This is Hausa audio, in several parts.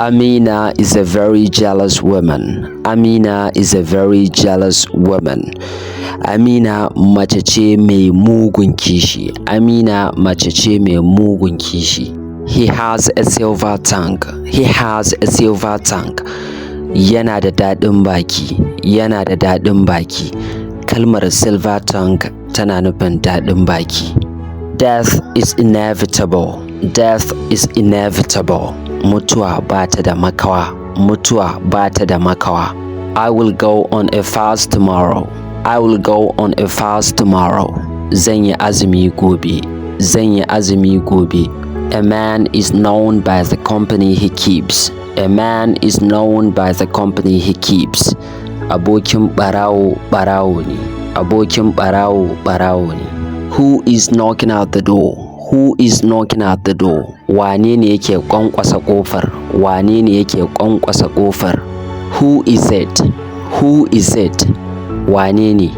Amina is a very jealous woman. Amina is a very jealous woman. Amina mace ce mai mugun kishi. Amina mace ce mai mugun kishi. He has a silver tongue. He has a silver tongue. Yana da daɗin baki. Yana da daɗin baki. Kalmar "silver tongue" tana nufin daɗin baki. Death is inevitable. Death is inevitable. Mutuwa ba ta da makawa. Mutuwa ba ta da makawa. I will go on a fast tomorrow. I will go on a fast tomorrow. Zan yi azumi gobe. Zan yi azumi gobe. A man is known by the company he keeps. A man is known by the company he keeps. Abokin ɓarawo ɓarawo ne. Abokin ɓarawo ɓarawo ne. Who is knocking at the door? Who is knocking at the door? Wane ne yake ƙwanƙwasa ƙofar? Wane ne yake ƙwanƙwasa ƙofar? Who is it? Who is it? Wane ne?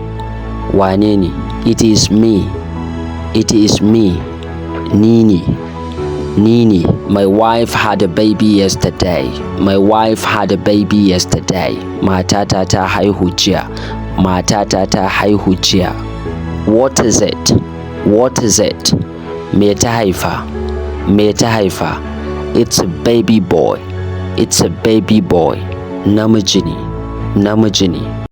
Wane ne? It is me. It is me. Ni ne. Ni ne. My wife had a baby yesterday. My wife had a baby yesterday. Matata ta haihu jiya. Matata ta haihu jiya. What is it? What is it? Me ta haifa? Me ta haifa? It's a baby boy. It's a baby boy. Namiji ne. Namiji ne.